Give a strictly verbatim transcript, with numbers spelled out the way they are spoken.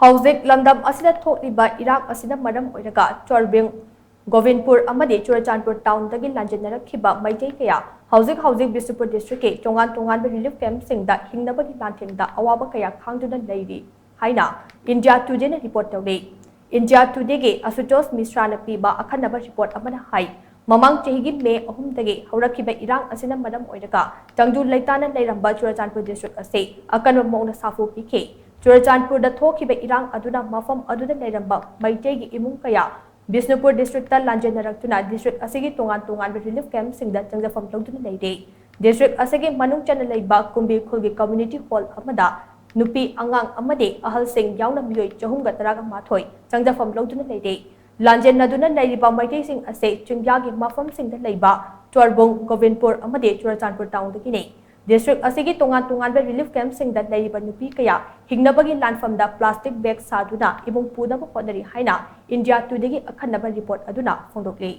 ꯍꯧꯖꯤꯛ ꯂꯝꯗꯝ ꯑꯁꯤꯗ ꯊꯣꯛꯂꯤꯕ ꯏꯔꯥꯡ ꯑꯁꯤꯅ ꯃꯔꯝ ꯑꯣꯏꯔꯒ ꯆꯣꯔꯕꯤꯡ, ꯒꯣꯕꯤꯟꯄꯨꯔ ꯑꯃꯗꯤ ꯆꯨꯔꯆꯥꯟꯄꯨꯔ ꯇꯥꯎꯟꯗꯒꯤ ꯂꯥꯟꯖꯦꯟꯅꯔꯛꯈꯤꯕ ꯃꯩꯇꯩ ꯀꯌꯥ ꯍꯧꯖꯤꯛ ꯍꯧꯖꯤꯛ ꯕꯤꯁꯅꯨꯄꯨꯔ ꯗꯤꯁꯇ꯭ꯔꯤꯛꯀꯤ ꯇꯣꯉꯥꯟ ꯇꯣꯉꯥꯟꯕ ꯔꯤꯂꯤꯐ ꯀꯦꯝꯞꯁꯤꯡꯗ ꯍꯤꯡꯅꯕꯒꯤ ꯂꯥꯟꯊꯦꯡꯗ ꯑꯋꯥꯕ ꯀꯌꯥ ꯈꯥꯡꯗꯨꯅ ꯂꯩꯔꯤ ꯍꯥꯏꯅ ꯏꯟꯗꯤꯌꯥ ꯇꯨꯗꯦꯅ ꯔꯤꯄꯣꯔꯠ ꯇꯧꯔꯤ꯫ ꯏꯟꯗꯤꯌꯥ ꯇꯨꯗꯦꯒꯤ ꯑꯁꯨꯇꯣꯁ ꯃꯤꯁ꯭ꯔꯥꯅ ꯄꯤꯕ ꯑꯈꯟꯅꯕ ꯔꯤꯄꯣꯔꯠ ꯑꯃꯅ ꯍꯥꯏ, ꯃꯃꯥꯡ ꯆꯍꯤꯒꯤ ꯃꯦ ꯑꯍꯨꯝꯗꯒꯤ ꯍꯧꯔꯛꯈꯤꯕ ꯏꯔꯥꯡ ꯑꯁꯤꯅ ꯃꯔꯝ ꯑꯣꯏꯔꯒ ꯇꯪꯗꯨ ꯂꯩꯇꯥꯅ ꯂꯩꯔꯝꯕ ꯆꯨꯔꯆꯥꯟꯄꯨꯔ ꯗꯤꯁꯇ꯭ꯔꯤꯛ ꯑꯁꯤ ꯑꯀꯟꯕ ꯃꯑꯣꯡꯗ ꯁꯥꯐꯨ ꯄꯤꯈꯤ꯫ ꯆꯨꯔꯆꯥꯟꯄꯨꯔꯗ ꯊꯣꯛꯈꯤꯕ ꯏꯔꯥꯡ ꯑꯗꯨꯅ ꯃꯐꯝ ꯑꯗꯨꯗ ꯂꯩꯔꯝꯕ ꯃꯩꯇꯩꯒꯤ ꯏꯃꯨꯡ ꯀꯌꯥ ꯕꯤꯁꯅꯨꯄꯨꯔ ꯗꯤꯁꯇ꯭ꯔꯤꯛꯇ ꯂꯥꯟꯖꯦꯟꯅꯔꯛꯇꯨꯅ ꯗꯤꯁꯇ꯭ꯔꯤꯛ ꯑꯁꯤꯒꯤ ꯇꯣꯉꯥꯟ ꯇꯣꯉꯥꯟꯕ ꯔꯤꯂꯤꯐ ꯀꯦꯝꯞꯁꯤꯡꯗ ꯆꯪꯖꯐꯝ ꯂꯧꯗꯨꯅ ꯂꯩꯔꯦ꯫ ꯗꯤꯁꯇ꯭ꯔꯤꯛ ꯑꯁꯤꯒꯤ ꯃꯅꯨꯡ ꯆꯟꯅ ꯂꯩꯕ ꯀꯨꯝꯕꯤ ꯈꯨꯜꯒꯤ ꯀꯝꯃ꯭ꯌꯨꯅꯤꯇꯤ ꯍꯣꯜ ꯑꯃꯗ ꯅꯨꯄꯤ, ꯑꯉꯥꯡ ꯑꯃꯗꯤ ꯑꯍꯜꯁꯤꯡ ꯌꯥꯎꯅ ꯃꯤꯑꯣꯏ ꯆꯍꯨꯝꯒ ꯇꯔꯥꯒ ꯃꯥꯊꯣꯏ ꯆꯪꯖꯐꯝ ꯂꯧꯗꯨꯅ ꯂꯩꯔꯦ꯫ ꯂꯥꯟꯖꯦꯟꯅꯗꯨꯅ ꯂꯩꯔꯤꯕ ꯃꯩꯇꯩꯁꯤꯡ ꯑꯁꯤ ꯆꯤꯡꯌꯥꯒꯤ ꯃꯐꯝꯁꯤꯡꯗ ꯂꯩꯕ ꯆꯣꯔꯕꯨꯡ, ꯒꯣꯕꯤꯟꯄꯨꯔ ꯑꯃꯗꯤ ꯆꯨꯔꯆꯥꯟꯄꯨꯔ ꯇꯥꯎꯟꯗꯒꯤꯅꯤ꯫ ꯗꯤꯁꯇ꯭ꯔꯤꯛ ꯑꯁꯤꯒꯤ ꯇꯣꯉꯥꯟ ꯇꯣꯉꯥꯟꯕ ꯔꯤꯂꯤꯐ ꯀꯦꯝꯞꯁꯤꯡꯗ ꯂꯩꯔꯤꯕ ꯅꯨꯄꯤ ꯀꯌꯥ ꯍꯤꯡꯅꯕꯒꯤ ꯂꯥꯟꯐꯝꯗ ꯄ꯭ꯂꯥꯁꯇꯤꯛ ꯕꯦꯒ ꯁꯥꯗꯨꯅ ꯏꯃꯨꯡ ꯄꯨꯅꯕ ꯍꯣꯠꯅꯔꯤ ꯍꯥꯏꯅ ꯏꯟꯗꯤꯌꯥ ꯇꯨꯗꯦꯒꯤ ꯑꯈꯟꯅꯕ ꯔꯤꯄꯣꯔꯠ ꯑꯗꯨꯅ ꯐꯣꯡꯗꯣꯛꯂꯤ꯫